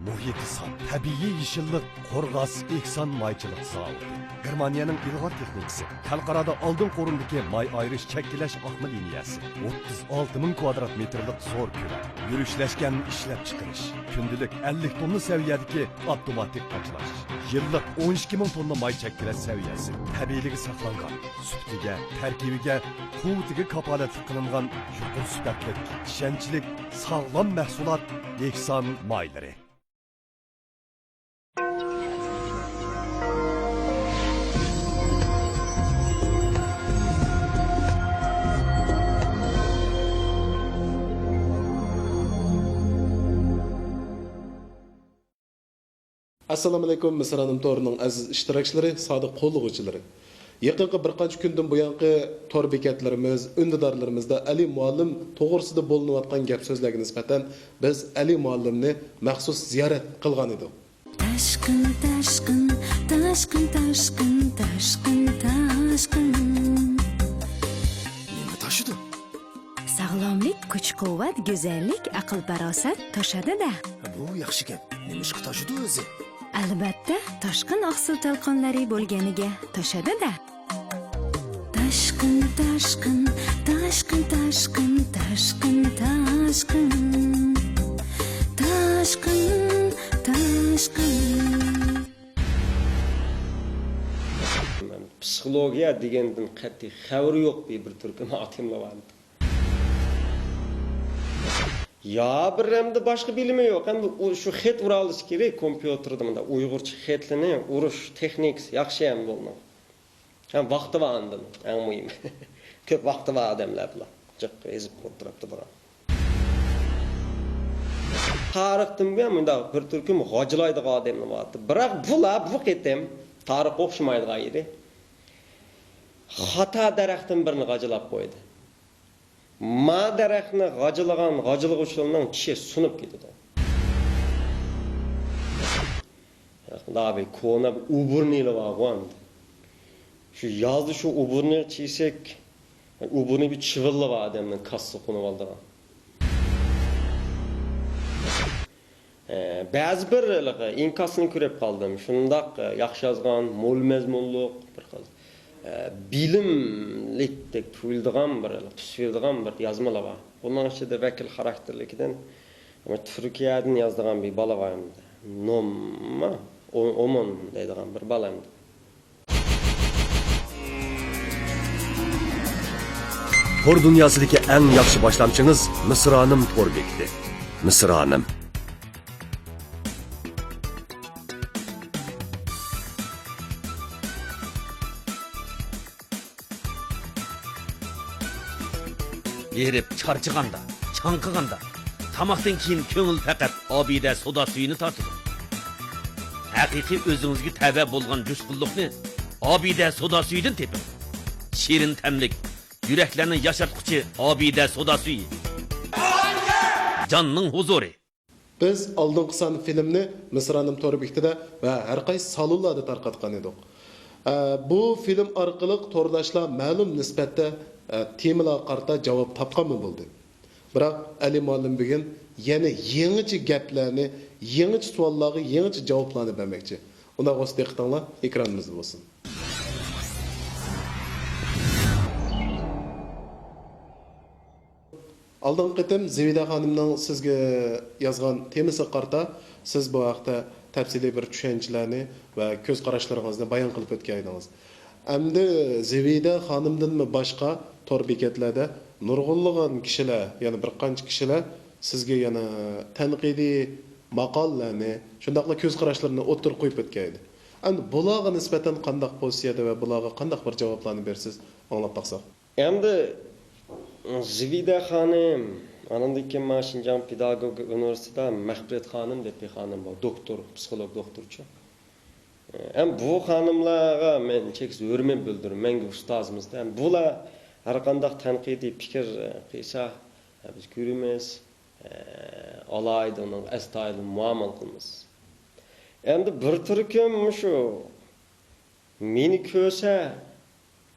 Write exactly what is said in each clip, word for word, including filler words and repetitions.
مۇھىتى ساپ، تەبىئىي يېشىللىق، قورغاس ئېھسان مايچىلىق زاۋۇتى. گېرمانىيەنىڭ ئىلغار تېخنىكىسى، خەلقئارادا ئالدىنقى ئورۇندىكى ماي ئايرىش، چەككىلەش ئاقما لىنىيەسى. ئوتتۇز ئالتە مىڭ كۋادرات مېتىرلىق زور كۆلەم. يۈرۈشلەشكەن ئىشلەپچىقىرىش. كۈندىلىك ئەللىك توننا سەۋىيەدىكى ئاپتوماتىك قاچىلاش. يىللىق ئون ئىككى مىڭ توننا ماي چەككىلەش سەۋىيەسى. تەبىئىيلىكى ساقلانغان. سۈپىتىگە، تەركىبىگە، قۇۋۋىتىگە كاپالەتلىك قىلىنغان يۇقىرى سۈپەتلىك، ئىشەنچلىك، ساغلام مەھسۇلات ئېھسان مايلىرى. ئەسسالامۇئەلەيكۇم، مىسرانىم تورىنىڭ ئەزىز ئىشتىراكچىلىرى، سادىق قوللىغۇچىلىرى. يېقىنقى بىر قانچە كۈندىن بۇيانقى تور بېكەتلىرىمىز، ئۈندىدارلىرىمىزدا ئەلى مۇئەللىم توغرىسىدا بولۇنۇۋاتقان گەپ سۆزلەرگە نىسبەتەن بىز ئەلى مۇئەللىمنى مەخسۇس زىيارەت قىلغان ئىدۇق. تاشقىن، تاشقىن، تاشقىن، تاشقىن، تاشقىن، تاشقىن. نېمە تاشىدۇ؟ ساغلاملىق، كۈچ-قۇۋۋەت، گۈزەللىك، ئەقىل-پاراسەت توشىدۇ-دە. بۇ ياخشىكەن. نېمىشقا تاشىدۇ ئۆزى؟ ئەلۋەتتە، تاشقىن ئاقسۇ تالقانلىرى بولغىنىگە توشىدۇ-دە. تاشقىن، تاشقىن، تاشقىن، تاشقىن، تاشقىن، تاشقىن. تاشقىن، تاشقىن. پسىخولوگىيە دېگەندىن قەتئىي خەۋىرى يوق بىر، بىر تۈركۈم ئادەملەر بار. يا بىر ئەمدى باشقا بىلىمى يوق. ئەمدى ئۇ شۇ خەت ئۇرالىشى كېرەك، كومپيۇتېردا مۇنداق ئۇيغۇرچە خەتلىنى ئۇرۇش تېخنىكىسى ياخشى ئەمدى ئۇنىڭ. ھەم ۋاقتى بار ئاندىن، ئەڭ مۇھىمى. كۆپ ۋاقتى بار ئادەملەر بۇلار. جىق يېزىپ ئولتۇرۇپتۇ بۇلار. تارىختىن بۇيان مۇنداق بىر تۈركۈم غاجىلايدىغان ئادەملەر بارتى. بىراق بۇلار بۇ قېتىم تارىخقا ئوخشىمايدىغان ئىدى. خاتا دەرەختىن بىرنى غاجىلاپ قويدى. ما دەرەخنى غاجىلىغان غاجىلىغۇچىلارنىڭ چىشى سۇنۇپ كېتىدۇ. دابى كونا بىر ئوبۇرنىلى بارغۇ ئەمدى. شۇ يازدا شۇ ئوبۇرنى چىيسەك، ئوبۇرنى بىر چىۋىنلا بار ئادەمنىڭ كاسىسى قونۇۋالىدىغان. ئە، بەزى بىر ھېلىقى ئىنكاسنى كۆرۈپ قالدىم. شۇنداق، ئە، ياخشى يازغان، مول مەزمۇنلۇق، بىر خىل، ئە، بىلىملىكتەك تۇيۇلىدىغان بىر، تۈس بېرىدىغان بىر يازمىلار بار. بۇنىڭ ئىچىدە ۋەكىل خاراكتېرلىكىدىن تۈركىيەدىن يازىدىغان بىر بالا بار ئەمدى. نومما، ئو-، ئومون دەيدىغان بىر بالا ئەمدى. تور دۇنياسىدىكى ئەڭ ياخشى باشلامچىڭىز مىسرانىم تور بېكىتى. مىسرانىم. ھېرىپ چارچىغاندا، چاڭقىغاندا، تاماقتىن كېيىن كۆڭۈل پەقەت ئابىدە سودا سۈيىنى تارتىدۇ. ھەقىقىي ئۆزىڭىزگە تەۋە بولغان جۇشقۇنلۇقنى ئابىدە سودا سۈيىدىن تېپىڭ. شېرىن تەملىك، يۈرەكلەرنى ياشارتقۇچى ئابىدە سودا سۈيى. جاننىڭ ھۇزۇرى. بىز ئالدىنقى سان فىلىمنى مىسرانىم تور بېكىتىدە ۋە ھەر قايسى سالونلاردا تارقاتقان ئىدۇق. ئە، بۇ فىلىم ئارقىلىق تورداشلار مەلۇم نىسبەتتە، ئە، تېمىلارغا قارىتا جاۋاب تاپقانمۇ بولدى. بىراق ئەلى مۇئەللىم بۈگۈن يەنە يېڭىچە گەپلەرنى، يېڭىچە سوئاللارغا يېڭىچە جاۋابلارنى بەرمەكچى. ئۇنداق بولسا دىققىتىڭلار ئېكرانىمىزدا بولسۇن. ئالدىنقى قېتىم زىۋىدە خانىمنىڭ سىزگە يازغان تېمىسىغا قارىتا سىز بۇ ھەقتە تەپسىلىي بىر چۈشەنچىلەرنى ۋە كۆز قاراشلىرىڭىزنى بايان قىلىپ ئۆتكەن ئىدىڭىز. ئەمدى زىۋىدە خانىمدىنمۇ باشقا تور بېكەتلەردە نۇرغۇنلىغان كىشىلەر، يەنە بىر قانچە كىشىلەر سىزگە يەنە تەنقىدىي ماقالىلەرنى، شۇنداقلا كۆز قاراشلىرىنى ئوتتۇرىغا قويۇپ ئۆتكەن ئىدى. ئەمدى بۇلارغا نىسبەتەن قانداق پوزىتسىيەدە ۋە بۇلارغا قانداق بىر جاۋابلارنى بېرىسىز، ئاڭلاپ باقساق. ئەمدى زىۋىدە خانىم، ئانىڭدىن كېيىن مانا شىنجاڭ پېداگوگىكا ئۇنىۋېرسىتېتىدا مەغپىرەت خانىم دەپ بىر خانىم بار، دوكتور، پسىخولوگ دوكتورچۇ. ھەم بۇ خانىملارغا مەن چەكسىز ھۆرمەت بىلدۈرىمەن، مەڭگۈ ئۇستازىمىزدە. ھەم بۇلار ھەرقانداق تەنقىدىي پىكىر قىلسا، بىز كۆرىمىز، ئالاھىدە ئۇنىڭغا ئەستايىدىل مۇئامىلە قىلىمىز. ئەمدى بىر تۈركۈم مۇشۇ مېنى كۆرسە،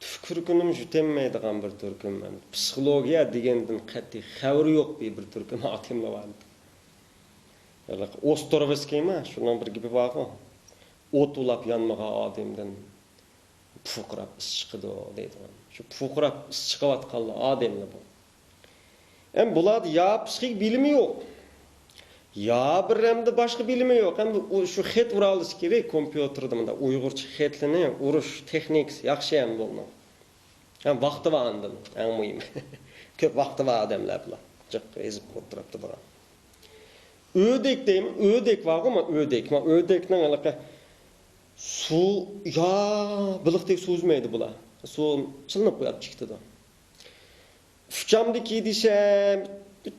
تۈف كۈركۈنىمۇ يۇتەلمەيدىغان بىر تۈركۈم، پسىخولوگىيە دېگەندىن قەتئىي خەۋىرى يوق بىر، بىر تۈركۈم ئادەملەر بار. ھېلىقى ئوستروۋسكىيما، شۇنىڭ بىر گېپى بارغۇ، «ئوت ئۇلاپ يانمىغان ئادەمدىن پۇرقىراپ ئىس چىقىدۇ» دەيدىغان. شۇ پۇرقىراپ ئىس چىقىۋاتقانلا ئادەملا بۇ. ئەم بۇلاردا يا پسىخىك بىلىمى يوق، يا بىر ئەمدى باشقا بىلىمى يوق. ئەمدى ئۇ شۇ خەت ئۇرالىسى كېرەك، كومپيۇتېردا مۇنداق ئۇيغۇرچە خەتلىنى ئۇرۇش تېخنىكىسى ياخشى ئەمدى ئۇنىڭ. ھەم ۋاقتى بار ئاندىن، ئەڭ مۇھىمى. كۆپ ۋاقتى بار ئادەملەر بۇلار. جىق يېزىپ ئولتۇرۇپتۇ بۇلار. ئۆدەك دەيمەن، ئۆدەك بارغۇ، ما ئۆدەك. ما ئۆدەكنىڭ ھېلىقى سۇ، يا بېلىقتەك سۇ ئۈزمەيدۇ بۇلار. سۇ چىلىنىپ قويۇپ چىقىدۇ. ئۇچامدىكى دېسەم،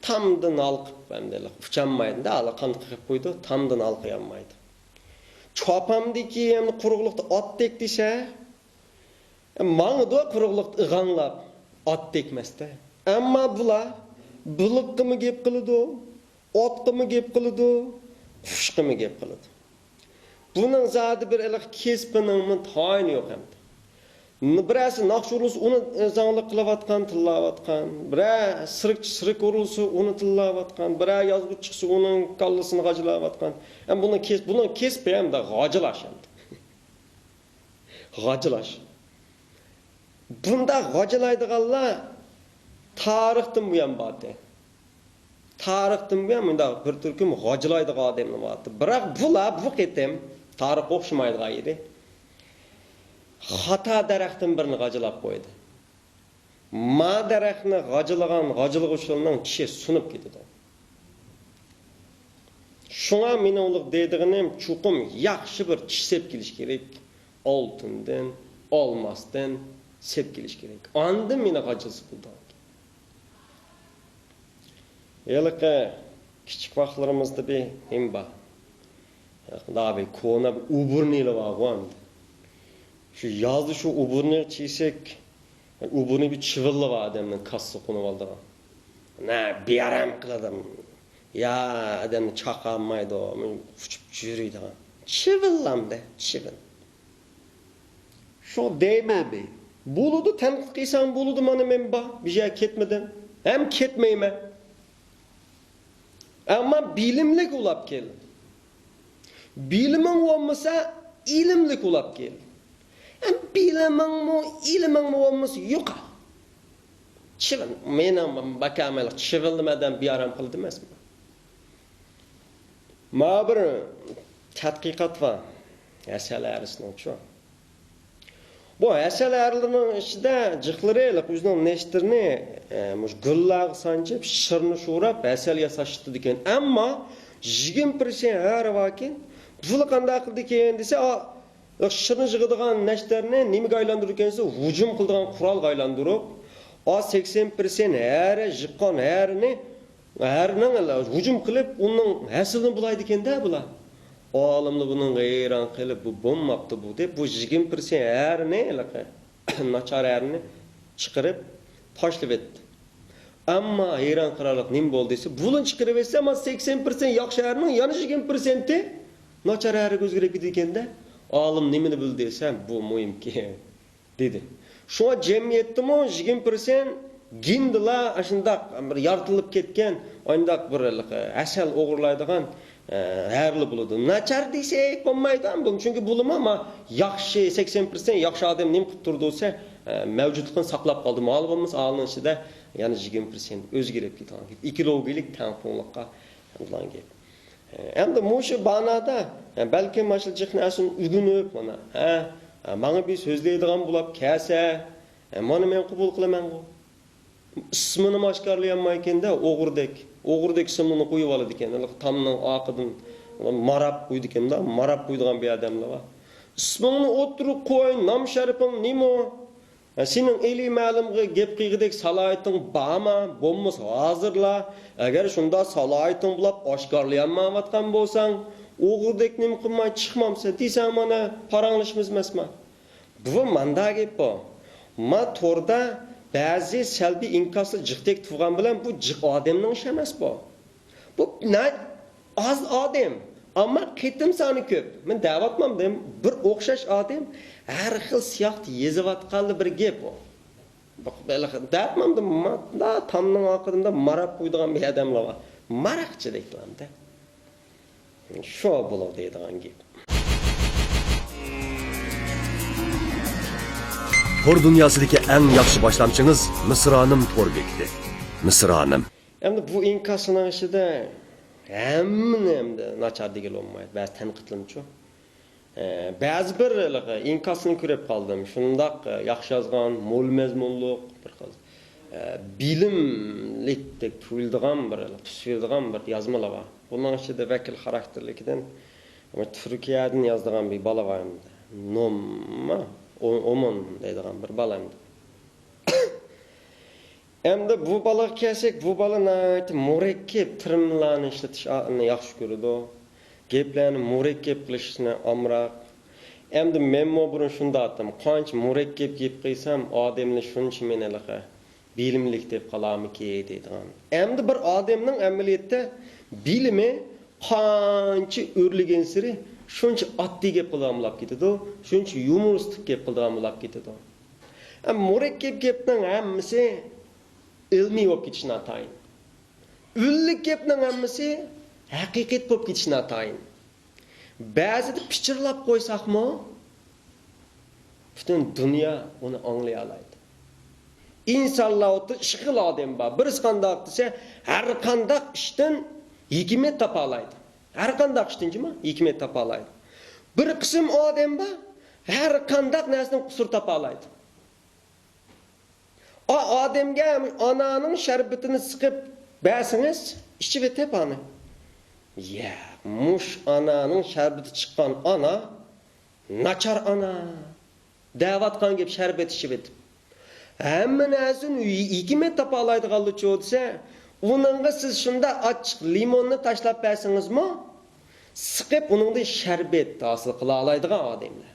تامدىن ھالقىپ، ئەمدى ئۇچالمايدۇ-دە، ئاللىقانداق قىلىپ قويىدۇ، تامدىن ھالقىيالمايدۇ. چاپامدىكى ئەمدى قۇرۇقلۇقتا ئاتتەك دېسە، ماڭىدۇ قۇرۇقلۇقتا ئىغاڭلاپ، ئات تەگمەستە. ئەمما بۇلار بېلىققىمۇ گەپ قىلىدۇ، ئاتقىمۇ گەپ قىلىدۇ، قۇشقىمۇ گەپ قىلىدۇ. بۇنىڭ زادى بىر ھېلىقى كەسپىنىڭمۇ تايىنى يوق ئەمدى. بىرەرسى ناخشا ئۇرۇلسا، ئۇنى زاڭلىق قىلىۋاتقان، تىللاۋاتقان. بىرەر سىركچى سىرك ئۇرۇلسا، ئۇنى تىللاۋاتقان. بىرەر يازغۇچى چىقسا، ئۇنىڭ كاللىسىنى غاجىلاۋاتقان. ئەمدى بۇنىڭ كەس-، بۇنىڭ كەسپى ئەمدى غاجىلاش ئەمدى. غاجىلاش. بۇنداق غاجىلايدىغانلار تارىختىن بۇيان بارتى. تارىختىن بۇيان مۇنداق بىر تۈركۈم غاجىلايدىغان ئادەملەر بارتى. بىراق بۇلار بۇ قېتىم تارىخقا ئوخشىمايدىغان ئىدى. خاتا دەرەختىن بىرنى غاجىلاپ قويدى. ما دەرەخنى غاجىلىغان غاجىلىغۇچىلارنىڭ چىشى سۇنۇپ كېتىدۇ. شۇڭا مېنىڭ دەيدىغىنىم، چوقۇم ياخشى بىر چىش سېپ كېلىش كېرەك. ئالتۇندىن، ئالماستىن سېپ كېلىش كېرەك. ئاندىن مېنى غاجىلىسا بولىدىغان گەپ. ھېلىقى كىچىك ۋاقىتلىرىمىزدا بىر نېمە بار؟ ھېلىقى بىر كونا بىر ئوبۇرنىلار بارغۇ ئەمدى. شۇ يازدا شۇ ئوبۇرنى چىيسەك، ئوبۇرنى بىر چىۋىنلا بار ئادەمنىڭ كاسىسىغا قونۇۋالىدىغان. نە بىئارام قىلىدۇ. يا ئادەمنى چاقالمايدۇ، ئۇچۇپ يۈرىدىغان. چىۋىنلامدە، چىۋىن. شۇ دەيمەنمۇ؟ بولىدۇ، تەنقىد قىلساڭ بولىدۇ، مانا مەن بار، بىر يەرگە كەتمىدىم. ھەم كەتمەيمەن. ئەمما بىلىملىك ئۇلاپ كەل. بىلىمىڭ بولمىسا، ئىلىملىك ئۇلاپ كەل. ھەم بىلىمىڭمۇ، ئىلىمىڭمۇ بولمىسا، يوقال. چىۋىن، مېنىڭ باكامەل چىۋىنلىمەدەن بىئارام قىلدى ئەمەسمۇ؟ ما بىر تەتقىقات بار. ھەسەل ھەرىسىنىڭچۇ. بۇ ھەسەل ھەرىلىرىنىڭ ئىچىدە جىقلىرى ئۆزىنىڭ نەشتىرىنى، ئە، مۇشۇ گۈللەرگە سانجىپ، شىرنى شوراپ، ھەسەل ياساشتىدىكەن. ئەمما يىگىرمە پىرسەنت ھەرە باركەن، بۇلار قانداق قىلىدىكەن دېسە، ئا، شىرنى يىغىدىغان نەشتەرنى نېمىگە ئايلاندۇرىدىكەن دېسە، ھۇجۇم قىلىدىغان قورالغا ئايلاندۇرۇپ، ئا، سەكسەن پىرسەنت ھەرە، يىغقان ھەرىنى ھەرىنىڭ ھۇجۇم قىلىپ، ئۇنىڭ ھەسىلىنى بۇلايدىكەن-دە بۇلار. ئالىملار بۇنىڭغا ھەيران قېلىپ، بۇ بولماپتۇ بۇ دەپ، بۇ يىگىرمە پىرسەنت ھەرىنى، ھېلىقى ناچار ھەرىنى چىقىرىپ تاشلىۋەتتى. ئەمما ھەيران قالارلىق نېمە بولدى دېسە، بۇلىنى چىقىرىۋەتسە، مانا سەكسەن پىرسەنت ياخشى ھەرىنىڭ يەنە يىگىرمە پىرسەنتى ناچار ھەرىگە ئۆزگىرىپ كېتىدىكەن-دە. ئالىم نېمىنى بىلدى دېسە، بۇ مۇھىمكەن. دېدى. شۇڭا جەمئىيەتتىمۇ يىگىرمە پىرسەنت گېندىلا ئاشۇنداق بىر يارىتىلىپ كەتكەن، ئانداق بىر ھەسەل ئوغرىلايدىغان، ئە، ھەرىلەر بولىدۇ. ناچار دېسەك بولمايدۇ بۇنى. چۈنكى بۇلىمۇ ما ياخشى، سەكسەن پىرسەنت ياخشى ئادەم نېمە قىلىپ تۇرىدۇ دېسە، ئە، مەۋجۇتلۇقىنى ساقلاپ قالدى. مانا بولمىسا ئالىنىڭ ئىچىدە يەنە يىگىرمە پىرسەنت ئۆزگىرىپ كېتىدىغان گەپ. ئېكولوگىيەلىك تەڭپۇڭلۇققا بولىدىغان گەپ. ئەمدى مۇشۇ بانادا، بەلكىم مانا شۇ جىقنى ئەسلىدىن ئۆگىنىپ، مانا، ھە، ماڭا بىر سۆزلەيدىغان بولاپ كەلسە، مانا مەن قوبۇل قىلىمەنغۇ. ئىسمىنىمۇ ئاشكارىلىيالمايكەن-دە، ئوغرىدەك. ئوغرىدەك ئىسىملىرىنى قويۇۋالىدىكەن. ھېلىقى تامنىڭ ئارقىدىن ماراپ قويىدىكەن-دە، ماراپ قويىدىغان بىر ئادەملەر بار. ئىسمىڭنى ئوتتۇرىغا قوي، نام شەرىپىڭ نېمە؟ ھە، سېنىڭ ئېلى مەلۇمغا گەپ قىلغۇدەك سالاھىيىتىڭ بارمۇ؟ بولمىسا ھازىرلا. ئەگەر شۇنداق سالاھىيىتىڭ بولاپ ئاشكارىلىيالمايۋاتقان بولساڭ، ئوغرىدەك نېمە قىلماي چىقمامسەن دېسەڭ، مانا پاراڭلىشىمىز ئەمەسما. بۇ مانداق گەپ بۇ. ما توردا بەزى سەلبىي ئىنكاسلار جىقتەك تۇرغان بىلەن بۇ جىق ئادەمنىڭ ئىشى ئەمەس بۇ. بۇ ناھايىتى ئاز ئادەم، ئەمما قېتىم سانى كۆپ. مەن دەۋاتمامدىم، بىر ئوخشاش ئادەم ھەر خىل سىياقتا يېزىۋاتقانلا بىر گەپ ئۇ. دەۋاتمامدىم، مانا تامنىڭ ئارقىدىن ماراپ قويىدىغان بىر ئادەملەر بار. ماراقچى دەيدىغان. شۇ بۇلۇڭ دەيدىغان گېپىم. تور دۇنياسىدىكى ئەڭ ياخشى باشلامچىڭىز مىسرانىم تور بېكىتى. مىسرانىم. ئەمدى بۇ ئىنكاسنىڭ ئىچىدە ھەممىنى ئەمدى ناچار دېگىلى بولمايدۇ. بەزى تەنقىدلىرىمچۇ. ئە، بەزى بىر ھېلىقى ئىنكاسنى كۆرۈپ قالدىم. شۇنداق، ئە، ياخشى يازغان، مول مەزمۇنلۇق، بىر خىل، ئە، بىلىملىكتەك تۇيۇلىدىغان بىر، تۈس بېرىدىغان بىر يازمىلار بار. بۇنىڭ ئىچىدە ۋەكىل خاراكتېرلىكىدىن تۈركىيەدىن يازىدىغان بىر بالا بار ئەمدى. نومما، ئو-، ئومون دەيدىغان بىر بالا ئەمدى. ئەمدى بۇ بالىغا كەلسەك، بۇ بالا ناھايىتى مۇرەككەپ تېرمىنلارنى ئىشلىتىش ئا-، نى ياخشى كۆرىدۇ. گەپلەرنى مۇرەككەپ قىلىشنى ئامراق. ئەمدى مەنمۇ بۇرۇن شۇنداق ئاتتىم، قانچە مۇرەككەپ گەپ قىلسام، ئادەملەر شۇنچە مېنى ھېلىقى بىلىملىك دەپ قالارمىكىن دەيدىغان. ئەمدى بىر ئادەمنىڭ ئەمەلىيەتتە بىلىمى قانچە ئۆرلىگەنسېرى شۇنچە ئاددىي گەپ قىلىدىغان بولۇپ كېتىدۇ، شۇنچە يۇمۇرىستىك گەپ قىلىدىغان بولۇپ كېتىدۇ. ئە، مۇرەككەپ گەپنىڭ ھەممىسى ئىلمىي بولۇپ كېتىشى ناتايىن. ئۈنلۈك گەپنىڭ ھەممىسى ھەقىقەت بولۇپ كېتىشى ناتايىن. بەزىدە پىچىرلاپ قويساقمۇ، پۈتۈن دۇنيا ئۇنى ئاڭلىيالايدۇ. ئىنسانلار ئوتتۇرا ئىككى خىل ئادەم بار. بىرسى قانداق دېسە، ھەر قانداق ئىشتىن ھېكمەت تاپالايدۇ. ھەر قانداق ئىشتىن جۇمۇ ھېكمەت تاپالايدۇ. بىر قىسىم ئادەم بار، ھەر قانداق نەرسىدىن قۇسۇر تاپالايدۇ. ئا ئادەمگە ئانانىڭ شەربىتىنى سىقىپ بەرسىڭىز، ئىچىۋېتىپ ئانى. يا، مۇش ئانانىڭ شەربىتى چىققان ئانا ناچار ئانا. دەۋاتقان گەپ شەربەت ئىچىۋېتىپ. ھەممە نەرسىدىن ھېكمەت تاپالايدىغانلىچۇ دېسە، ئۇنىڭغا سىز شۇنداق ئاچچىق لىموننى تاشلاپ بەرسىڭىزمۇ، سىقىپ ئۇنىڭدىن شەربەت ھاسىل قىلالايدىغان ئادەملەر.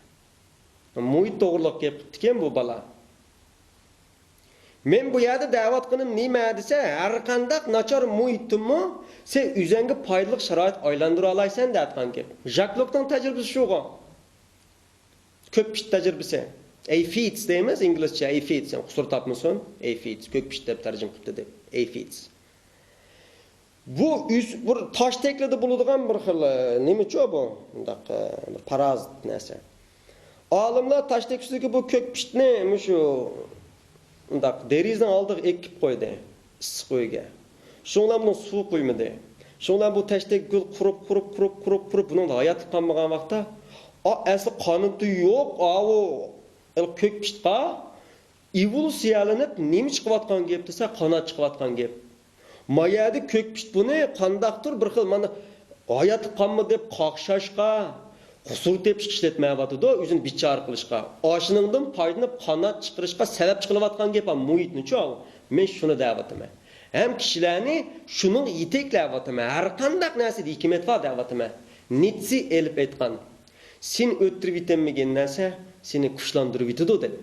مۇھىت توغرىلىق گەپ قىپتىكەن بۇ بالا. مەن بۇ يەردە دەۋاتقىنىم نېمە دېسە، ھەرقانداق ناچار مۇھىتتىنمۇ سەن ئۆزۈڭگە پايدىلىق شارائىت ئايلاندۇرالايسەن دەۋاتقان گەپ. ژاك لوكنىڭ تەجرىبىسى شۇغۇ. كۆك پىشت تەجرىبىسى. ئەيفىدس دەيمىز ئىنگلىزچە، ئەيفىدس، يەنى قۇسۇر تاپمىسۇن. ئەيفىدس، كۆك پىشت دەپ تەرجىمە قىپتۇ دەپ. ئەيفىدس. بۇ ئۆس-، بىر تاش تەكلىدە بولىدىغان بىر خىل، ئە، نېمىچۇ بۇ؟ مۇنداق، ئە، بىر پارازىت نەرسە. ئالىملار تاش تەكلىدىكى بۇ كۆك پىشتنى مۇشۇ مۇنداق دېرىزىنىڭ ئالدىغا ئېكىپ قويدى. ئىسسىق ئۆيگە. شۇنىڭ بىلەن بۇنىڭ سۇ قۇيمىدى. شۇنىڭ بىلەن بۇ تەشتەك گۈل قۇرۇپ، قۇرۇپ، قۇرۇپ، قۇرۇپ، قۇرۇپ، بۇنىڭدا ھاياتلىق قالمىغان ۋاقىتتا، ئا، ئەسلى قانىتى يوق، ئاۋۇ، كۆك پىشتقا ئېۋولۇسىيەلىنىپ نېمە چىقىۋاتقان گەپ دېسە، قانات چىقىۋاتقان گەپ. ما يەردە كۆك پىشت بۇنى قانداقتۇر بىر خىل مانا ھاياتلىق قالمىدى دەپ قاقشاشقا، قۇسۇر تېپىشقا ئىشلەتمەيۋاتىدۇ، ئۆزىنى بىچارە قىلىشقا. ئاشۇنىڭدىن پايدىلىنىپ قانات چىقىرىشقا سەۋەب چىقىلىۋاتقان گەپ، ھا، مۇھىتنىچۇ. مەن شۇنى دەۋاتىمەن. ھەم كىشىلەرنى شۇنىڭغا يېتەكلەۋاتىمەن. ھەر قانداق نەرسىدە ھېكمەت بار دەۋاتىمەن. نىتسى ئېلىپ ئېيتقان، سېنى ئۆلتۈرۈۋېتەلمىگەن نەرسە سېنى كۈچلەندۈرۈۋېتىدۇ دەپ.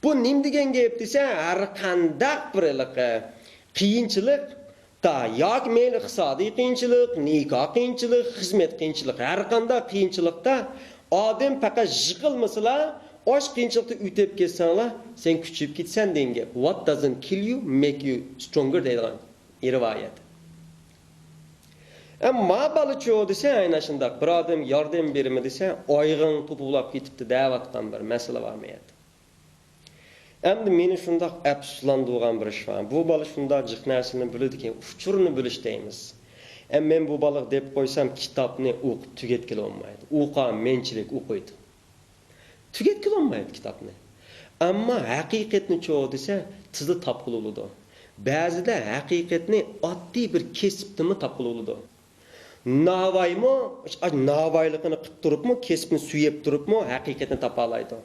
بۇ نېمە دېگەن گەپ دېسە، ھەر قانداق بىر ھېلىقى قىيىنچىلىق، تا ياكى مەيلى ئىقتىسادىي قىيىنچىلىق، نىكاھ قىيىنچىلىق، خىزمەت قىيىنچىلىق، ھەر قانداق قىيىنچىلىقتا ئادەم پەقەت يىقىلمىسىلا، ئاش قىيىنچىلىقتىن ئۆتۈپ كەتسەڭلا، سەن كۈچىيىپ كېتىسەن دېگەن گەپ. What doesn't kill you make you stronger دەيدىغان رىۋايەت. ئەمما بالىچۇ دېسە، ئەينە شۇنداق، بىر ئادەم ياردەم بېرىمەن دېسە، ئايىغىڭ توپا بولاپ كېتىپتۇ دەۋاتقان بىر مەسىلە بار مەيەردە. ئەمدى مېنى شۇنداق ئەپسۇسلاندۇرغان بىر ئىش بار. بۇ بالا شۇنداق جىق نەرسىنى بىلىدىكەن، ئۇچۇرنى بىلىش دەيمىز. ئەمما مەن بۇ بالىغا دەپ قويسام، كىتابنى ئوقۇپ تۈگەتكىلى بولمايدۇ. ئوقۇغان مەنچىلىك ئوقۇيدۇ. تۈگەتكىلى بولمايدۇ كىتابنى. ئەمما ھەقىقەتنىچۇ دېسە، تېزلا تاپقىلى بولىدۇ. بەزىدە ھەقىقەتنى ئاددىي بىر كەسىپتىنمۇ تاپقىلى بولىدۇ. ناۋايمۇ، ناۋايلىقىنى قىپ تۇرۇپمۇ، كەسپىنى سۆيۈپ تۇرۇپمۇ ھەقىقەتنى تاپالايدۇ.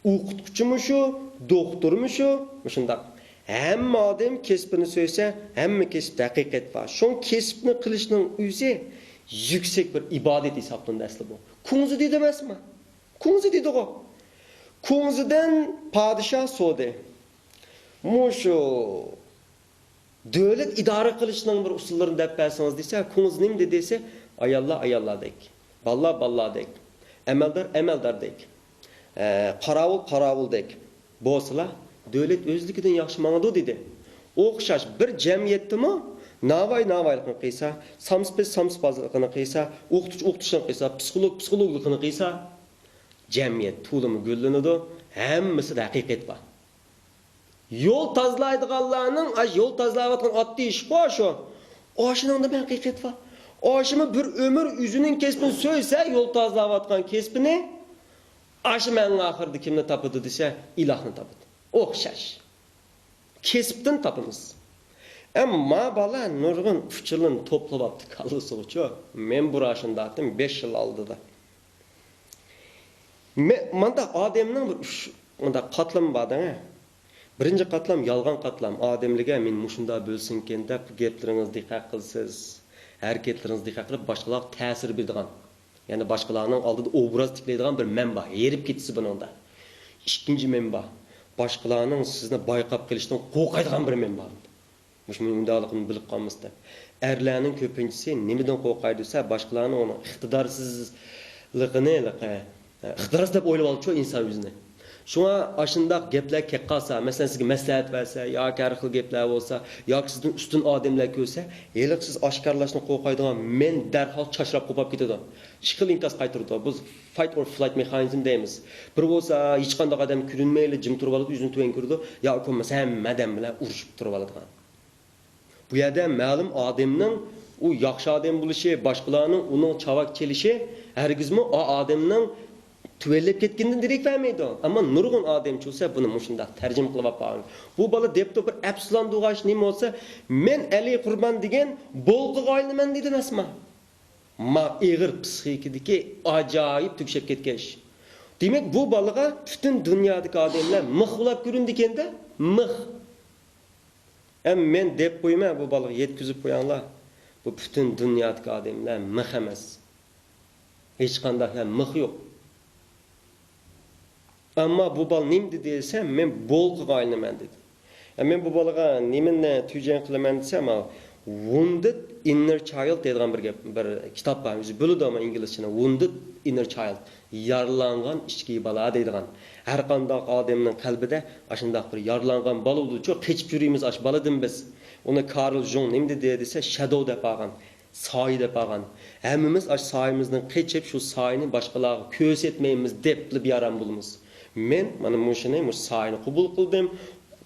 ئوقۇتقۇچىمۇ شۇ، دوختۇرمۇ شۇ، مۇشۇنداق. ھەممە ئادەم كەسپىنى سۆيسە، ھەممە كەسىپتە ھەقىقەت بار. شۇڭا كەسىپنى قىلىشنىڭ ئۆزى يۈكسەك بىر ئىبادەت ھېسابلىنىدۇ ئەسلى بۇ. كۇڭزى دېدى ئەمەسمۇ؟ كۇڭزى دېدىغۇ. كۇڭزىدىن پادىشاھ سورىدى. مۇشۇ دۆلەت ئىدارە قىلىشنىڭ بىر ئۇسۇللىرىنى دەپ بەرسىڭىز دېسە، كۇڭزى نېمە دېدى دېسە، ئاياللار ئاياللاردەك، بالىلار بالىلاردەك، ئەمەلدار ئەمەلداردەك، ئە، قاراۋۇل قاراۋۇلدەك بولسىلا، دۆلەت ئۆزلۈكىدىن ياخشى ماڭىدۇ دېدى. ئوخشاش بىر جەمئىيەتتىمۇ ناۋاي ناۋايلىقىنى قىلسا، سامسىپىز سامسىپازلىقىنى قىلسا، ئوقۇتقۇچى ئوقۇتقۇچىلىقىنى قىلسا، پسىخولوگ پسىخولوگلۇقىنى قىلسا، جەمئىيەت تولىمۇ گۈللىنىدۇ. ھەممىسىدە ھەقىقەت بار. يول تازىلايدىغانلارنىڭ ئاشۇ يول تازىلاۋاتقان ئاددىي ئىشقۇ شۇ. ئاشۇنىڭدا مەن ھەقىقەت بار. ئاشۇمۇ بىر ئۆمۈر ئۆزىنىڭ كەسپىنى سۆيسە، يول تازىلاۋاتقان كەسپىنى، ئاشۇ مەننىڭ ئاخىرىدا كىمنى تاپىدۇ دېسە، ئىلاھنى تاپىدۇ. ئوخشاش. كەسىپتىن تاپىمىز. ئەمما بالا نۇرغۇن ئۇچۇرلىرىنى توپلاۋاپتۇ كاللىسىغىچۇ. مەن بۇرا شۇنداقتىم بەش يىل ئالدىدا. مە-، مانداق ئادەمنىڭ بىر ئۈچ مۇنداق قاتلىمى بار دەڭە. بىرىنچى قاتلام يالغان قاتلام. ئادەملەرگە مەن مۇشۇنداق بولسۇنكەن دەپ گەپلىرىڭىزنى دىققەت قىلىسىز. ھەرىكەتلىرىڭىزنى دىققەت قىلىپ باشقىلارغا تەسىر بېرىدىغان. يەنى باشقىلارنىڭ ئالدىدا ئوبراز تىكلەيدىغان بىر مەن بار. ھېرىپ كېتىسىز بۇنىڭدا. ئىككىنچى مەن بار. باشقىلارنىڭ سىزنى بايقاپ قېلىشتىن قورقايدىغان بىر مەن بار. مۇشۇ مۇنداقلىقىنى بىلىپ قالمىسا دەپ. ئەرلەرنىڭ كۆپىنچىسى نېمىدىن قورقايدۇ دېسە، باشقىلارنىڭ ئۇنىڭ ئىقتىدارسىزلىقىنى، ئىختىراس دەپ ئويلىۋالىدۇ ئىنسان ئۆزىنى. شۇڭا ئاشۇنداق گەپلەر كەپ قالسا، مەسىلەن، سىزگە مەسلىھەت بەرسە ياكى ھەر خىل گەپلەر بولسا، ياكى سىزدىن ئۈستۈن ئادەملەر كۆرسە، ھېلىقى سىز ئاشكارىلاشنى قورقايدىغان مەن دەرھال چاچراپ قوپاپ كېتىدۇ. ئىككى خىل ئىنكاس قايتۇرىدۇ. بۇ fight or flight mechanizm دەيمىز. بىر بولسا ھېچقانداق ئادەم كۆرۈنمەيلا جىم تۇرۇۋالىدۇ، يۈزىنى تۆۋەن كۆرىدۇ، ياكى بولمىسا ھەممە ئادەم بىلەن ئۇرۇشۇپ تۇرۇۋالىدىغان. بۇ يەردە مەلۇم ئادەمنىڭ ئۇ ياخشى ئادەم بولۇشى، باشقىلارنىڭ ئۇنىڭ چاۋاك چېلىشى ھەرگىزمۇ ئا ئادەمنىڭ تۆۋەنلەپ كەتكىنىدىن دېرەك بەرمەيدۇ. ئەمما نۇرغۇن ئادەم چۈشسە بۇنى مۇشۇنداق تەرجىمە قىلىپ قالغان. بۇ بالا دەپتۇ بىر ئەپسۇلان دوغاش نېمە بولسا، مەن ئەلى قۇربان دېگەن بولقىغا ئايلىنىمەن دېدىم ئەسما. ما ئېغىر پسىخىكىدىكى ئاجايىپ تۈگىشىپ كەتكەن ئىش. دېمەك، بۇ بالىغا پۈتۈن دۇنيادىكى ئادەملەر مىخ بولاپ كۆرۈندىكەندە، مىخ. ئەم، مەن دەپ قويىمەن، بۇ بالىغا يەتكۈزۈپ قوياڭلار. بۇ پۈتۈن دۇنيادىكى ئادەملەر مىخ ئەمەس. ھېچقانداق ھەم مىخ يوق. ئەمما بۇ بالا نېمە دېدى دېسە، مەن بولقىغا ئايلىنىمەن دېدى. ئە، مەن بۇ بالىغا نېمىنى تۈجەڭ قىلىمەن دېسە، مانا Wounded Inner Child دەيدىغان بىر گەپ، بىر كىتاب بار. ئۆزى بىلىدۇ ئەمما ئىنگلىزچىنى. Wounded Inner Child. يارىلانغان ئىچكى بالا دەيدىغان. ھەر قانداق ئادەمنىڭ قەلبىدە ئاشۇنداق بىر يارىلانغان بالا بولىدۇچۇ، قېچىپ يۈرىمىز ئاش بالىدىن بىز. ئۇنى كارل جۇڭ نېمە دېدى دېسە، شادو دەپ ئالغان. سايە دەپ ئالغان. ھەممىمىز ئاشۇ سايىمىزدىن قېچىپ، شۇ سايىنى باشقىلارغا كۆرسەتمەيمىز دەپلا بىئارام بولىمىز. مەن مانا مۇشۇنى، مۇشۇ سايىنى قوبۇل قىلدىم.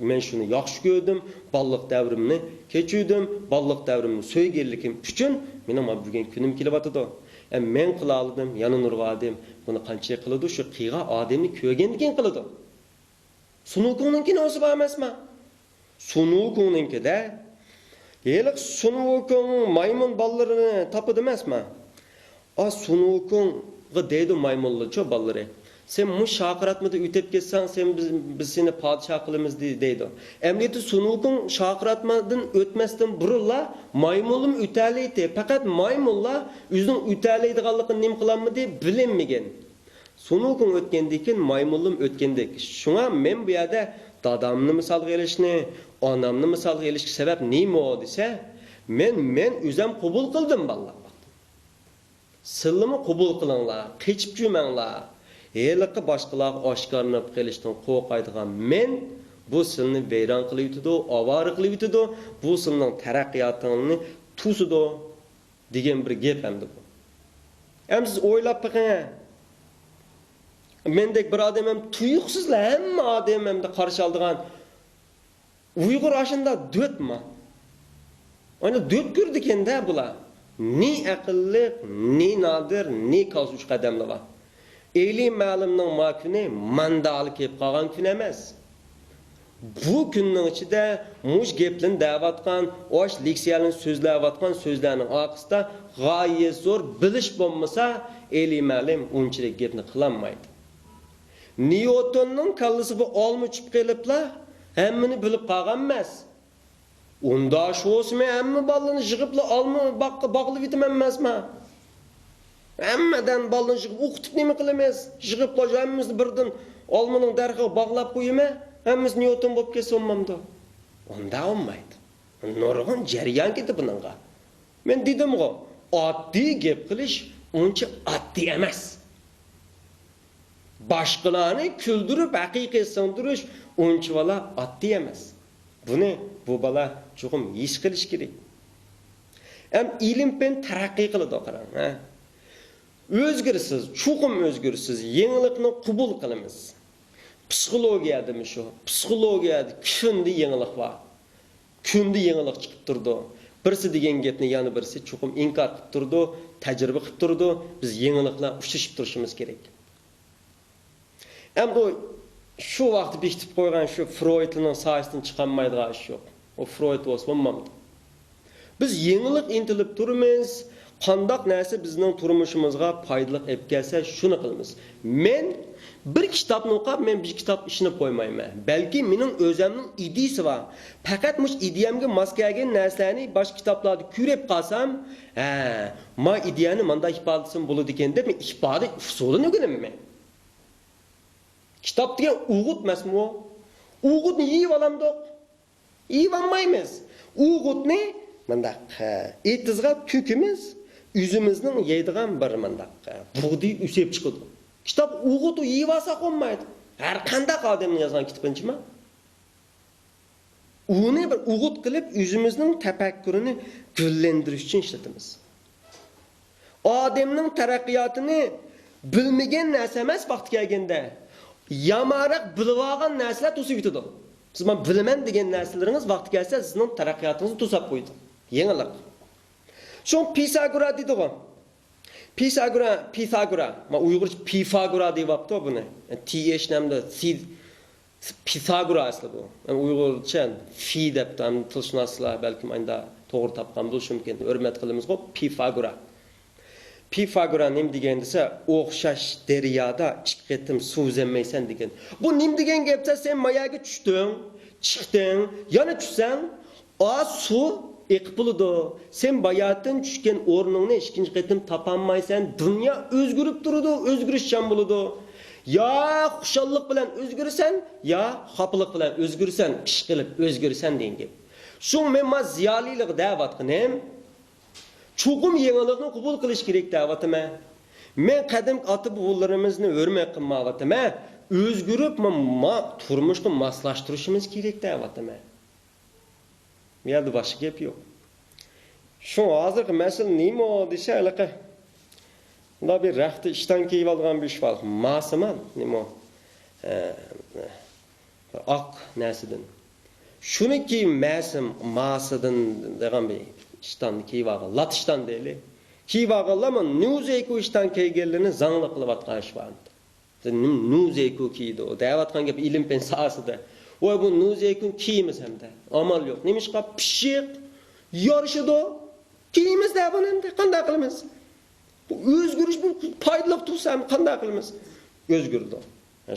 مەن شۇنى ياخشى كۆردۈم. بالىلىق دەۋرىمنى كەچۈردۈم. بالىلىق دەۋرىمنى سۆيگەنلىكىم ئۈچۈن مېنىڭ مانا بۈگۈن كۈنۈم كېلىۋاتىدۇ. ئە، مەن قىلالىدىم، يەنە نۇرغۇن ئادەم بۇنى قانچىلىك قىلىدۇ؟ شۇ قىلغان ئادەمنى كۆرگەندىن كېيىن قىلىدۇ. سۇنۇكۇڭنىڭكى نوسى بار ئەمەسما؟ سۇنۇكۇڭنىڭكىدە، ھېلىقى سۇنۇكۇڭ مايمۇن بالىلىرىنى تاپىدۇ ئەمەسما؟ ئا، سۇنۇكۇڭغا دەيدۇ مايمۇنلارچۇ بالىلىرى. سەن مۇشۇ شاقىراتمىدىن ئۆتۈپ كەتسەڭ، سەن بىز، بىز سېنى پادىشاھ قىلىمىز دەي-، دەيدۇ. ئەمەلىيەتتە سۇنۇكۇڭ شاقىراتمىدىن ئۆتمەستىن بۇرۇنلا مايمۇنلىمۇ ئۆتەلەيتتى. پەقەت مايمۇنلار ئۆزىنىڭ ئۆتەلەيدىغانلىقىنى نېمە قىلالمىدى؟ بىلەلمىگەن. سۇنۇكۇڭ ئۆتكەندىن كېيىن مايمۇنلىرىمۇ ئۆتكەندەك. شۇڭا مەن بۇ يەردە دادامنى مىسالغا ئېلىشنى، ئانامنى مىسالغا ئېلىشقا سەۋەب نېمە دېسە، مەن، مەن ئۆزۈم قوبۇل قىلدىم، بالىلار. سىلىمۇ قوبۇل قىلىڭلار، قېچىپ جۈرمەڭلار. ھېلىقى باشقىلارغا ئاشكارىلىنىپ قېلىشتىن قورقايدىغان مەن بۇ سىلىنى ۋەيران قىلىۋېتىدۇ، ئاۋارە قىلىۋېتىدۇ، بۇ سىلىنىڭ تەرەققىياتىڭلارنى توسىدۇ. دېگەن بىر گەپ ئەمدى بۇ. ئەمدى سىز ئويلاپ بېقىڭ. مەندەك بىر ئادەم ھەم تۇيۇقسىزلا ھەممە ئادەم ئەمدى قارشى ئالىدىغان ئۇيغۇر ئاشۇنداق دۆتما. ئانا دۆت كۆرىدىكەن-دە بۇلار. نى ئەقىللىق، نى نادىر، نى كالسۇچ قەدەملى بار. ئېلى مەلۇمنىڭ ما كۈنى ماندالا كېلىپ قالغان كۈن ئەمەس. بۇ كۈننىڭ ئىچىدە مۇشۇ گەپلەرنى دەۋاتقان، ئاش لېكسىيەلەرنى سۆزلەۋاتقان سۆزلەرنىڭ ئارقىسىدا غايەت زور بىلىش بولمىسا، ئېلى مەلۇم ئۇنچىلىك گەپنى قىلالمايدۇ. نيۇتوننىڭ كاللىسى بۇ ئالما چۈشۈپ قېلىپلا ھەممىنى بىلىپ قالغان ئەمەس. ئۇندا شۇ بولسىمۇ ھەممە بالىنى يىغىپلا ئالما باغقا باغلىۋېتىمەن ئەمەسما؟ ھەممىدىن بالىنى يىغىپ ئوقۇتۇپ نېمە قىلىمىز؟ يىغىپلا ھەممىمىزنى بىردىن ئالمىنىڭ دەرىخىگە باغلاپ قويىمەن، ھەممىمىز نيۇتون بولۇپ كەتسە بولمامدۇ؟ ئۇنداق بولمايدۇ. نۇرغۇن جەريان كېتىدۇ بۇنىڭغا. مەن دېدىمغۇ، ئاددىي گەپ قىلىش ئۇنچە ئاددىي ئەمەس. باشقىلارنى كۈلدۈرۈپ ھەقىقەت سىڭدۈرۈش ئۇنچىۋالا ئاددىي ئەمەس. بۇنى بۇ بالا چوقۇم ھېس قىلىشى كېرەك. ئەم ئىلىم پەن تەرەققىي قىلىدۇ، قاراڭ، ھە. ئۆزگىرىسىز، چوقۇم ئۆزگىرىسىز، يېڭىلىقنى قوبۇل قىلىمىز. پسىخولوگىيەدىمۇ شۇ. پسىخولوگىيەدە كۈندە يېڭىلىق بار. كۈندە يېڭىلىق چىقىپ تۇرىدۇ. بىرسى دېگەن گەپنى يەنە بىرسى چوقۇم ئىنكار قىلىپ تۇرىدۇ، تەجرىبە قىلىپ تۇرىدۇ. بىز يېڭىلىق بىلەن ئۇچرىشىپ تۇرۇشىمىز كېرەك. ئەمدى شۇ ۋاقىتتا بېكىتىپ قويغان شۇ فرويدلارنىڭ سايىسىدىن چىقالمايدىغان ئىش يوق. ئۇ فرويد بولسا بولمامدۇ؟ بىز يېڭىلىق ئىنتىلىپ تۇرىمىز. قانداق نەرسە بىزنىڭ تۇرمۇشىمىزغا پايدىلىق ئېلىپ كەلسە، شۇنى قىلىمىز. مەن بىر كىتابنى ئوقۇپ، مەن بىر كىتاب ئىشىنىپ قويمايمەن. بەلكى مېنىڭ ئۆزەمنىڭ ئىدىيىسى بار. پەقەت مۇشۇ ئىدىيەمگە ماس كەلگەن نەرسىلەرنى باشقا كىتابلاردا كۆرۈپ قالسام، ھە، ما ئىدىيەنى مانداق ئىپادىلىسەم بولىدىكەن دەپ، مەن ئىپادە ئۇسۇلىنى ئۆگىنىمەن. كىتاب دېگەن ئوغۇت ئەمەسمۇ؟ ئوغۇتنى يېيىۋالامدۇق؟ يېيىۋالمايمىز. ئوغۇتنى مۇنداق، ھە، ئېتىزغا تۆكىمىز، ئۆزىمىزنىڭ يەيدىغان بىر مۇنداق، ھە، بۇغدىيى ئۆسۈپ چىقىدۇ. كىتاب ئوغۇت، ئۇ يېيىۋالساق بولمايدۇ. ھەر قانداق ئادەمنىڭ يازغان كىتابىنىچىما؟ ئۇنى بىر ئوغۇت قىلىپ، ئۆزىمىزنىڭ تەپەككۇرىنى گۈللەندۈرۈش ئۈچۈن ئىشلىتىمىز. ئادەمنىڭ تەرەققىياتىنى بىلمىگەن نەرسە ئەمەس، ۋاقتى كەلگەندە يامانراق بىلىۋالغان نەرسىلەر توسۇۋېتىدۇ. سىز مانا بىلىمەن دېگەن نەرسىلىرىڭىز ۋاقتى كەلسە سىزنىڭ تەرەققىياتىڭىزنى توساپ قويىدۇ. يېڭىلىق. شۇڭا پىساگورا دېدىغۇ. پىساگورا، پىساگورا. ما ئۇيغۇرچە پىفاگورا دەۋاپتۇ بۇنى. تى ئېچ نەمدە سى، پىساگورا ئەسلى بۇ. ئۇيغۇرچە فى دەپتۇ. ھەم تىلشۇناسلار بەلكىم ئاينىدا توغرا تاپقان بولۇشى مۇمكىن. ھۆرمەت قىلىمىزغۇ پىفاگورا. پىفاگورا نېمە دېگەن دېسە، ئوخشاش دەريادا ئىككى قېتىم سۇ ئۈزەلمەيسەن دېگەن. بۇ نېمە دېگەن گەپ دېسە، سەن ما يەرگە چۈشتۈڭ، چىقتىڭ، يەنە چۈشسەڭ، ئا، سۇ ئېقىپ بولىدۇ. سەن باياتىن چۈشكەن ئورنۇڭنى ئىككىنچى قېتىم تاپالمايسەن. دۇنيا ئۆزگىرىپ تۇرىدۇ، ئۆزگىرىشچان بولىدۇ. يا خۇشاللىق بىلەن ئۆزگىرىسەن، يا خاپىلىق بىلەن ئۆزگىرىسەن، ئىشقىلىپ ئۆزگىرىسەن دېگەن گەپ. شۇڭا مەن ما زىيالىيلارغا دەۋاتقىنىم، چوقۇم يېڭىلىقنى قوبۇل قىلىش كېرەك دەۋاتىمەن. مەن قەدىمكى ئاتا-بوۋىلىرىمىزنى ھۆرمەت قىلمايۋاتىمەن. ئۆزگىرىپ، ما، ما تۇرمۇشقا ماسلاشتۇرۇشىمىز كېرەك دەۋاتىمەن. بۇ يەردە باشقا گەپ يوق. شۇڭا ھازىرقى مەسىلە نېمە دېسە، ھېلىقى مۇنداق بىر رەختە ئىشتان كىيىۋالغان بىر ئىش بار. ماسىمان نېمە؟ ئاق نەرسىدىن. شۇنى كىيىم مەسىم ماسىدىن دېگەن بىر ئىشتاننى كىيىۋالغان، لات ئىشتان دەيلى. كىيىۋالغانلارمۇ نۇزېكۇ ئىشتان كىيگەنلىرىنى زاڭلىق قىلىۋاتقان ئىش بار. نۇزېكۇ كىيىدۇ دەۋاتقان گەپ ئىلىم پەن ساھەسىدە. ۋاي بۇ نۇزېكۇ كىيىمىز ھەمدە. ئامال يوق. نېمىشقا؟ پىششىق، يارىشىدۇ. كىيىمىز دە بۇنى ئەمدى قانداق قىلىمىز؟ بۇ ئۆزگىرىش بۇ پايدىلىق تۇرسا ھەم قانداق قىلىمىز؟ ئۆزگىرىدۇ.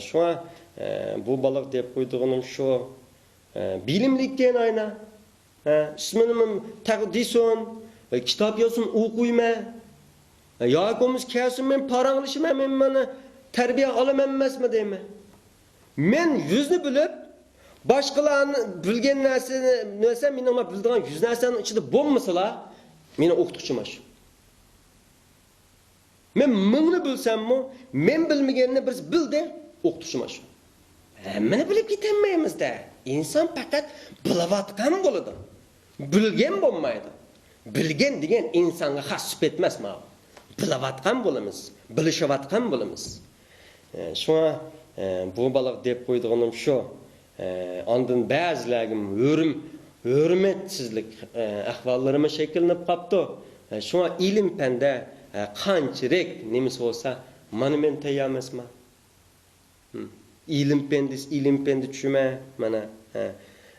شۇڭا، ئە، بۇ بالىغا دەپ قويىدىغىنىم شۇ. ئە، بىلىملىككەن ئاينا. ئە، ئىسمىنىمۇ تەق دېسۇن، ئە، كىتاب يازسۇن ئوقۇيمەن. ئە، ياكى بولمىسا كەلسۇن مەن پاراڭلىشىمەن، مەن مانا تەربىيە ئالىمەن ئەمەسمۇ دەيمەن. مەن يۈزنى بىلىپ، باشقىلارنى بىلگەن نەرسىنى، نەرسە مېنىڭ بىلىدىغان يۈز نەرسەمنىڭ ئىچىدە بولمىسىلا، مېنىڭ ئوقۇتقۇچىم ئاشۇ. مەن مىڭنى بىلسەممۇ، مەن بىلمىگەننى بىرسى بىلدى، ئوقۇتقۇچىم ئاشۇ. ھەممىنى بىلىپ كېتەلمەيمىز-دە. ئىنسان پەقەت بىلىۋاتقان بولىدۇ. بىلگەن بولمايدۇ. بىلگەن دېگەن ئىنسانغا خاس سۈپەت ئەمەس ماۋۇ. بىلىۋاتقان بولىمىز، بىلىشىۋاتقان بولىمىز. ئە، شۇڭا، ئە، بۇ بالىغا دەپ قويىدىغىنىم شۇ. ئە، ئاندىن بەزىلەرگە ھۆرم-، ھۆرمەتسىزلىك، ئە، ئەھۋاللىرىمۇ شەكىللىنىپ قاپتۇ. ئە، شۇڭا ئىلىم پەندە، ئە، قانچىلىك نېمىسى بولسا، مانا مەن تەييار ئەمەسمەن. ھىم. ئىلىم پەن دېسە، ئىلىم پەندە چۈشىمەن، مانا، ھە.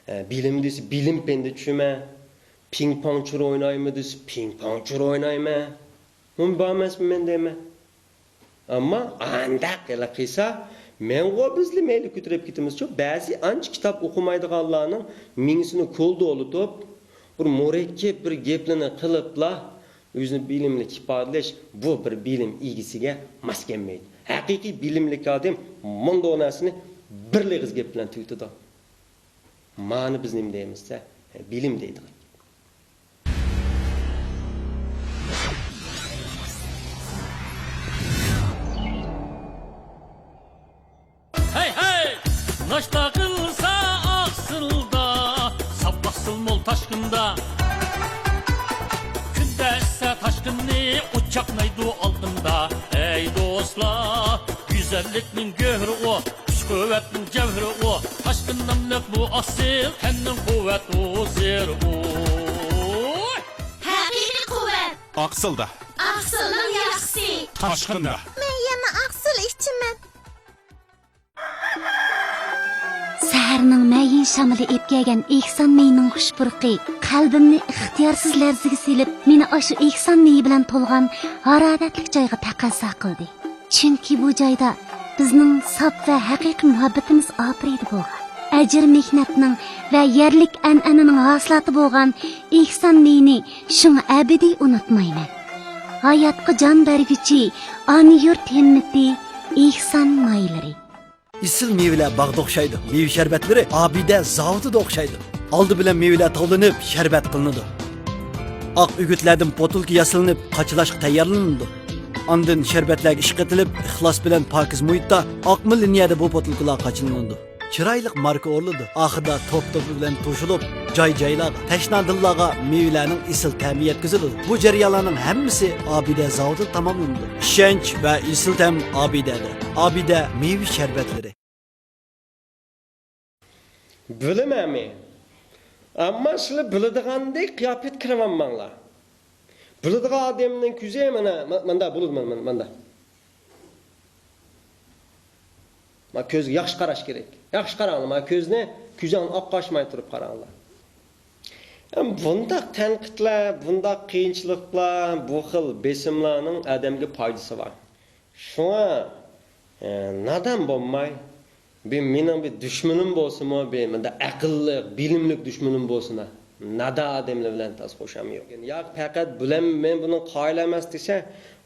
ئە، بىلىم دېسە، بىلىم پەندە چۈشىمەن. پىڭ پاڭ چۇر ئوينايمەن دېسە، پىڭ پاڭ چۇر ئوينايمەن. مۇنبار ئەمەسمۇ مەن دەيمەن. ئەمما ئانداق ھېلى قىلسا، مەنغۇ بىزلا مەيلى كۆتۈرۈپ كېتىمىزچۇ. بەزى ئانچە كىتاب ئوقۇمايدىغانلارنىڭ مېڭىسىنى كولدا ئولتۇرۇپ، بىر مۇرەككەپ بىر گەپلىرىنى قىلىپلا، ئۆزىنى بىلىملىك ئىپادىلەش، بۇ بىر بىلىم ئىگىسىگە ماس كەلمەيدۇ. ھەقىقىي بىلىملىك ئادەم مۇنداق نەرسىنى بىر ئېغىز گەپ بىلەن تۈگىتىدۇ. مانى بىز نېمە دەيمىز دېسە، بىلىم دەيدىغان. ھەي، ھەي! ناشتا قىلسا ئاقسىلدا، ساپ ئاقسىل مول تاشقىندا. كۈن كۈچلۈكنىڭ گۆھىرى ئۇ، كۈچ-قۇۋۋەتنىڭ جەۋھىرى ئۇ، تاشقىن ناملىق بۇ ئاسىل تەننىڭ قۇۋۋەت ئۇ، زېرى ئۇ. ھەقىقىي قۇۋۋەت. ئاقسىلدا. ئاقسىلنىڭ ياخشىسى. تاشقىندا. مەن يەنە ئاقسىل ئىچىمەن. سەھەرنىڭ مەيىن شامىلى ئېلىپ كەلگەن ئېھسان مېيىنىڭ خۇش پۇرىقى قەلبىمنى ئىختىيارسىز لەرزىگە سېلىپ، مېنى ئاشۇ ئېھسان مېيى بىلەن تولغان ھارارەتلىك جايغا تەقەززا قىلدى. چۈنكى بۇ جايدا بىزنىڭ ساپ ۋە ھەقىقىي مۇھەببىتىمىز ئاپىرىدە بولغان، ئەجىر-مېھنەتنىڭ ۋە يەرلىك ئەنئەنىنىڭ ھاسىلاتى بولغان ئېھسان مېيىنى شۇڭا ئەبەدىي ئۇنتۇمايمەن. ھاياتقا جان بەرگۈچى ئانا يۇرت ھىممىتى، ئېھسان مايلىرى. ئېسىل مېۋىلەر باغدا ئوخشايدۇ، مېۋە شەربەتلىرى ئابىدە زاۋۇتىدا ئوخشايدۇ. ئالدى بىلەن مېۋىلەر تاۋلىنىپ، شەربەت قىلىنىدۇ. ئاق ئۆگۈتلەردىن پوتۇلكا ياسىلىنىپ، قاچىلاشقا تەييارلىنىدۇ. ئاندىن شەربەتلەرگە ئىشقىتىلىپ، ئىخلاس بىلەن پاكىز مۇھىتتا، ئاقما لىنىيەدە بۇ پوتۇلكىلار قاچىلىنىدۇ. چىرايلىق ماركا ئورىلىدۇ. ئاخىرىدا توپ-توپى بىلەن توشۇلۇپ، جاي-جايلارغا، تەشنا دىللارغا مېۋىلەرنىڭ ئېسىل تەمى يەتكۈزۈلىدۇ. بۇ جەريانلارنىڭ ھەممىسى ئابىدە زاۋۇتىدا تاماملىنىدۇ. ئىشەنچ ۋە ئېسىل تەم ئابىدەدە. ئابىدە مېۋە شەربەتلىرى. بىلىمەنمۇ؟ ئەمما سىلەر بىلىدىغاندەك قىياپەت كىرىۋالماڭلار. بىلىدىغان ئادەمنىڭ كۆزى مانا، ما-، ماندا بولىدۇ، مانا، مانا، ماندا. ما كۆزگە ياخشى قاراش كېرەك. ياخشى قاراڭلار، ما كۆزنى، كۆزۈڭنى ئاقارتماي تۇرۇپ قاراڭلار. ئەم، بۇنداق تەنقىدلەر، بۇنداق قىيىنچىلىقلار، بۇ خىل بېسىملارنىڭ ئادەمگە پايدىسى بار. شۇڭا، ئە، نادان بولماي، بىر مېنىڭ بىر دۈشمىنىم بولسىمۇ، بىر مۇنداق ئەقىللىق، بىلىملىك دۈشمىنىم بولسۇن، نادان ئادەملەر بىلەن تاس قوشام يوق. ياق، پەقەت بىلەن مەن بۇنىڭ قايىل ئەمەس دېسە،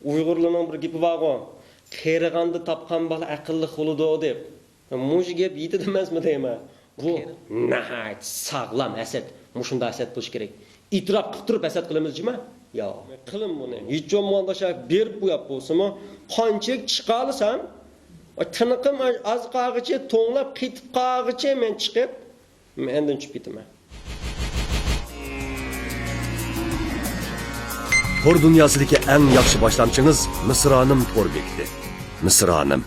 ئۇيغۇرلارنىڭ بىر گېپى بارغۇ، «قېرىغاندا تاپقان بالا ئەقىللىق بولىدۇ» دەپ. مۇشۇ گەپ يېتىدۇ ئەمەسمۇ دەيمەن. بۇ ناھايىتى ساغلام ھەسەت. مۇشۇنداق ھەسەت بولۇشى كېرەك. ئېتىراپ قىلىپ تۇرۇپ ھەسەت قىلىمىز جۇما؟ ياق. قىلىڭ بۇنى. ھېچ بولمىغاندا شۇ بېرىپ قويۇپ بولسىمۇ، قانچىلىك چىقالىسام، تىنىقىم ئاز قالغىچە، توڭلاپ قېتىپ قالغىچە مەن چىقىپ، مەن ئاندىن چۈشۈپ كېتىمەن. تور دۇنياسىدىكى ئەڭ ياخشى باشلامچىڭىز مىسرانىم تور بېكىتى. مىسرانىم.